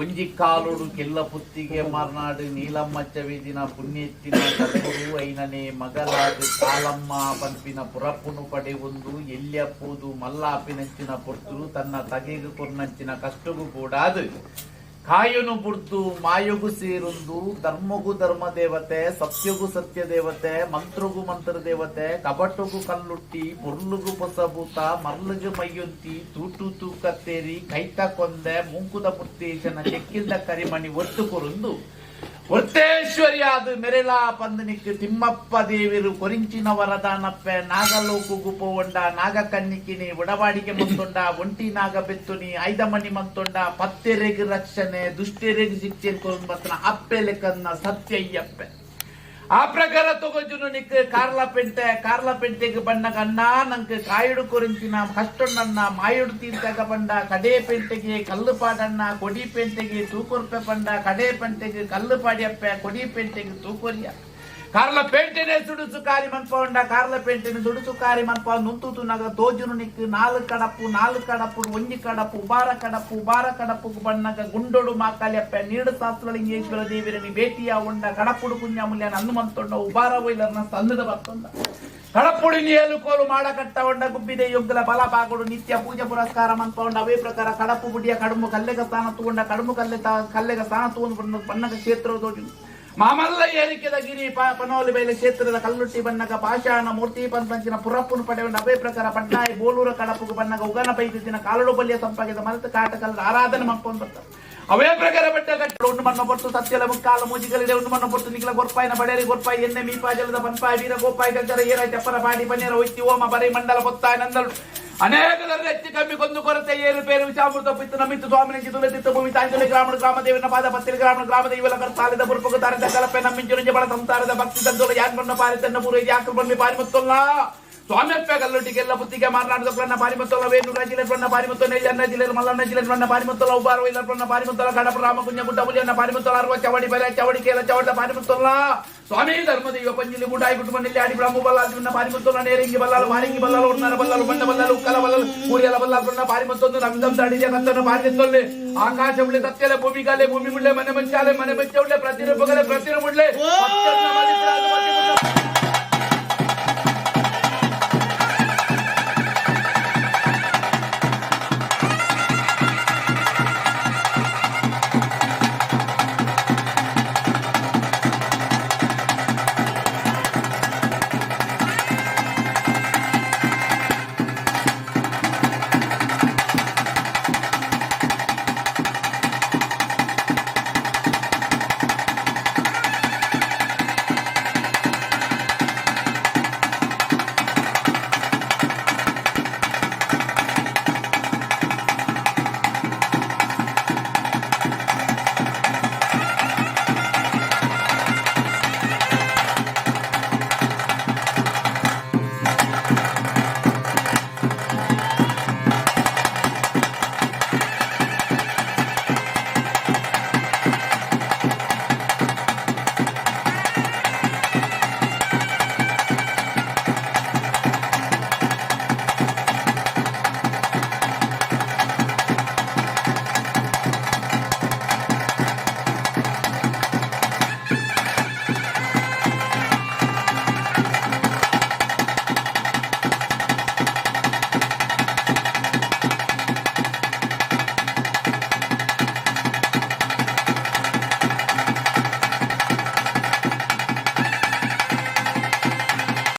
ಒಂಜಿ ಕಾಲೊಡು ಕೆಲ್ಲ ಪುತ್ತಿಗೆ ಮಾರ್ನಾಡು ನೀಲಮ್ಮ ಚವಿದಿನ ಪುಣ್ಯೆತ್ತಿನ ಸದ್ಗುರು ಐನನೆ ಮಗಲಾದ್ ಕಾಲಮ್ಮ ಪನ್ಪಿನ ಪುರಪ್ಪುನು ಪಡೆವೊಂದು ಎಲ್ಯ ಪೋದು ಮಲ್ಲಾಪಿನಂಚಿನ ಪೊರ್ತುಲು ತನ್ನ ತಗೆಗ್ ಕೊರ್ನಂಚಿನ ಕಷ್ಟಗು ಕೂಡಾದ್ ಕಾಯನು ಬುಡ್ದು ಮಾಯೊಗು ಸೇರೊಂದು ಧರ್ಮಗು ಧರ್ಮ ದೇವತೆ, ಸತ್ಯಗು ಸತ್ಯ ದೇವತೆ, ಮಂತ್ರಗು ಮಂತ್ರ ದೇವತೆ, ಕಬಟಗು ಕಲ್ಲುಟ್ಟಿ, ಪೊರ್ಲುಗು ಪೊಸಭೂತ, ಮರ್ಲುಗು ಮೈಯೊಂತಿ, ತೂಟು ತೂಕತ್ತೇರಿ, ಕೈತ ಕೊಂದೆ, ಮೂಂಕುದ ಮುತ್ತೇಶನ ಚೆಕ್ಕಿಲ್ದ ಕರಿಮಣಿ ಒತ್ತು ಕೊರುಂದು ಒರ್ತೇಶ್ವರಿಯಾದ ಮೆರೆಲಾ ಪಂದನಿಕ್ ತಿಮ್ಮಪ್ಪ ದೇವಿರು ಕೊರಿಂಚಿನ ವರದಾನಪ್ಪೆ. ನಾಗಲೋಕುಗು ಪೋವಂಡ ನಾಗಕನ್ನಿಕಿನಿ ಒಡವಾಡಿಗೆ ಮಂತೊಂಡ, ಒಂಟಿ ನಾಗ ಬೆತ್ತುನಿ ಐದಮಣಿ ಮಂತೊಂಡ, ಪತ್ತೆರೆಗ್ ರಕ್ಷಣೆ, ದುಷ್ಟೆರೆಗ್ ಶಿಕ್ಷೆ ಕೊರೊಂದು ಬತ್ತನ ಅಪ್ಪೆ ಲೆಕ್ಕನ್ನ ಸತ್ಯಯ್ಯಪ್ಪೆ. ಆ ಪ್ರಕಾರ ತಗೊಜುನು ನಿಕ್ ಕಾರ್ಲ ಪೆಂಟೆ. ಕಾರ್ಲ ಪೆಂಟೆಗ್ ಬಣ್ಣಗ ಅಣ್ಣ ನಂಕ್ ಕಾಯುಡು ಕೊರಿಂಚಿನ ಕಷ್ಟೊಂಡಣ್ಣ, ಮಾಯುಡು ತೀರ್ತಗ ಪಂಡ ಕಡೆ ಪೆಂಟೆಗೆ ಕಲ್ಲು ಪಾಡಣ್ಣ, ಕೊಡಿ ಪೆಂಟೆಗೆ ತೂಕೊರ್ಪೆ ಪಂಡ ಕಡೆ ಪೆಂಟೆಗೆ ಕಲ್ಲು ಪಾಡಿಯಪ್ಪೆ, ಕೊಡಿ ಪೆಂಟೆಗೆ ತೂಕೊರಿಯ. ಕಾರ್ಲ ಪೇಂಟೆನೆ ಸುಡುಸು ಕಾರಿ ಮನ್ಪವಂಡ ಕಾರ್ಲ ಪೇಂಟೆನೆ ಸುಡುಸು ಕಾರಿ ಮನ್ಪ ನುಂತು ತುನಗ ತೋಜುನು ನಿಕ್ ನಾಲ್ ಕಡಪು. ನಾಲ್ ಕಡಪು ಒಂಜಿ ಕಡಪು ಉಬಾರ ಕಡಪು. ಉಬಾರ ಕಡಪು ಬಣ್ಣಗ ಗುಂಡೊಡು ಮಾಕಾಲ್ಯಪ್ಪೆ, ನೀಡು ಶಾಸ್ತ್ರಲಿಂಗೇಶ್ವರ ದೇವಿರನಿ ಭೇಟಿಯ ಉಂಡ, ಕಡಪುಡು ಕುಂಜಾಮುಲ್ಯನ ಹನುಮಂತೊಂಡ, ಉಬಾರ ಒಯ್ಲರ್ನ ಸಂದದ ಬರ್ತೊಂಡ, ಕಡಪುಡಿ ಏಲು ಕೋಲು ಮಾಡ ಕಟ್ಟ ಉಂಡ, ಗುಬ್ಬಿದೆ ಯೊಗ್ಗಲ ಬಲ ಬಾಗುಡು ನಿತ್ಯ ಪೂಜೆ ಪುರಸ್ಕಾರ ಮನ್ಪವಂಡ. ಅವೇ ಪ್ರಕಾರ ಕಡಪು ಬುಡಿಯ ಕಡುಮು ಕಲ್ಲೆಗ ಸ್ಥಾನ ತೂಂಡ, ಕಡುಮು ಕಲ್ಲೆ ಕಲ್ಲೆಗ ಸ್ಥಾನ ತೂಂದು ಬಣ್ಣಗ ಕ್ಷೇತ್ರ ತೋಜುನು. ಮಾಮಲ್ಲ ಏರಿಕೆದ ಗಿರಿ ಪನೋಲಿ ಬೈಲ ಕ್ಷೇತ್ರದ ಕಲ್ಲುಟ್ಟಿ ಬಣ್ಣಗ ಪಾಷಾಣ ಮೂರ್ತಿ ಪಂಚಿನ ಪುರಪ್ಪುನು ಪಡೆಯುವ. ಅವೇ ಪ್ರಕಾರ ಪಡ್ನಾಯಿ ಬೋಲೂರ ಕಡಪುಗು ಬಣ್ಣಗ ಉಗನ ಪೈದಿನ ಕಾಲಡು ಬಲ್ಯ ಸಂಪಾಗಿದ ಮರತ ಕಾಟಕಲ್ಲ ಆರಾಧನೆ ಮನ್ಪೊಂದು ಬರ್ತಾರೆ. ಅವೇ ಪ್ರಕಾರ ಬೆಟ್ಟ ಕಟ್ಟಡ ಉಂಡು ಮಣ್ಣ ಪೊರ್ತು ಸತ್ಯಲ ಮುಕ್ಕಾಲ ಮೂಜಿಗಳಿದೆ. ಉಂಡು ಮಣ್ಣ ಪೊರ್ತು ನಿಖಲ ಗೊರ್ಪಾಯಿನ ಬಡೇರಿ ಗೊರ್ಪಾಯಿ ಎಣ್ಣೆ ಮೀಪಾ ಜಲದ ಪನ್ಪಾಯಿ ವೀರ ಗೋಪಾಯಿ ಗಂಜರ ಏರ ಚಪ್ಪರ ಪಾಡಿ ಪನ್ನೀರ ಒಯ್ತಿ ಓಮ ಬರಿ ಮಂಡಲ ಪೊತ್ತಾಯ ನಂದಲು ಅನೇಕ ಹೆಚ್ಚು ಕಮ್ಮಿ ಕೊಂದು ಕೊರತೆ ಏರು ಪೇರು ವಿಷಾಮೃತ ಪಿತ್ತು ನಮಿತ್ತು ಸ್ವಾಮಿ ತುಲೆ ತಿತ್ತ ಭೂಮಿ ತಾಂಜಲಿ ಗ್ರಾಮಣ ಗ್ರಾಮ ದೇವನ ಪಾದ ಪತ್ತಿಲಿ ಗ್ರಾಮಣ ಗ್ರಾಮ ದೇವಲ ಕರ್ತಾಲಿದ ಬುರ್ಪುಗ ತಾರಿದ ಕಲಪೆ ನಮ್ಮಿಂಚು ಬಳ ಸಂಸಾರದ ಭಕ್ತಿ ತಂದೊಲ ಯಾನ್ ಬಣ್ಣ ಪಾರಿ ತನ್ನ ಪೂರ ಯಾಕಲ್ ಬಣ್ಣಿ ಪಾರಿ ಮುತ್ತೊಲ್ಲ ಸ್ವಾಮ್ಯಪ್ಪ ಕಲ್ಲುಟ್ಟಿಗೆಲ್ಲ ಬುತ್ತಿಗೆ ಮಾರನಾಡದಕ್ಕನ್ನ ಪಾರಿಮತ್ತೊಲ್ಲ ವೇಣು ರಾಜಿಲೆ ಬಣ್ಣ ಪಾರಿಮತ್ತೊ ನೆಯ್ಯನ್ನ ಜಿಲ್ಲೆ ಮಲ್ಲಣ್ಣ ಜಿಲ್ಲೆ ಬಣ್ಣ ಪಾರಿಮತ್ತೊಲ್ಲ ಉಬಾರ ವೈಲ ಬಣ್ಣ ಪಾರಿಮತ್ತೊಲ್ಲ ಕಡಪ ರಾಮಕುಂಜ ಗುಡ್ಡ ಹುಲಿಯನ್ನ ಪಾರಿಮತ್ತೊಲ್ಲ ಅರ್ವ ಚವಡಿ ಬರೆ ಚವಡಿ ಕೇಲ ಚವಡ ಪಾರಿಮತ್ತೊಲ್ಲ ಸ್ವಾಮಿ ಧರ್ಮದೈವ ಪಂಜಿಲಿ ಗುಡಾಯಿ ಕುಟುಂಬ ನಿಲ್ಲಿ ಆಡಿ ಬ್ರಹ್ಮ ಬಲ್ಲಾಲ್ ಪಾರಿಮತ್ತೊಲ್ಲ ನೇರಿಂಗಿ ಬಲ್ಲಾಲು ಮಾರಿಂಗಿ ಬಲ್ಲಾಲು ಉಣ್ಣರ ಬಲ್ಲಾಲು ಬಣ್ಣ ಬಲ್ಲಾಲು ಉಕ್ಕಲ ಬಲ್ಲಾಲು ಕೂರಿಯಲ ಬಲ್ಲಾಲು ಬಣ್ಣ ಪಾರಿಮತ್ತೊಂದು ನಮ್ದಂ ದಾಡಿದೆ ಕತ್ತನ್ನು ಪಾರಿತೊಲ್ಲೆ ಆಕಾಶ ಉಳ್ಳೆ ಸತ್ಯಲೆ ಭೂಮಿಗಾಲೆ ಭೂಮಿ ಮುಳ್ಳೆ ಮನೆ ಮಂಚಾಲೆ ಮನೆ ಮಂಚ ಉಳ್ಳೆ ಪ್ರತಿರೂಪಗಲೆ ಪ್ರತಿರೂಪುಳ್ಳೆ.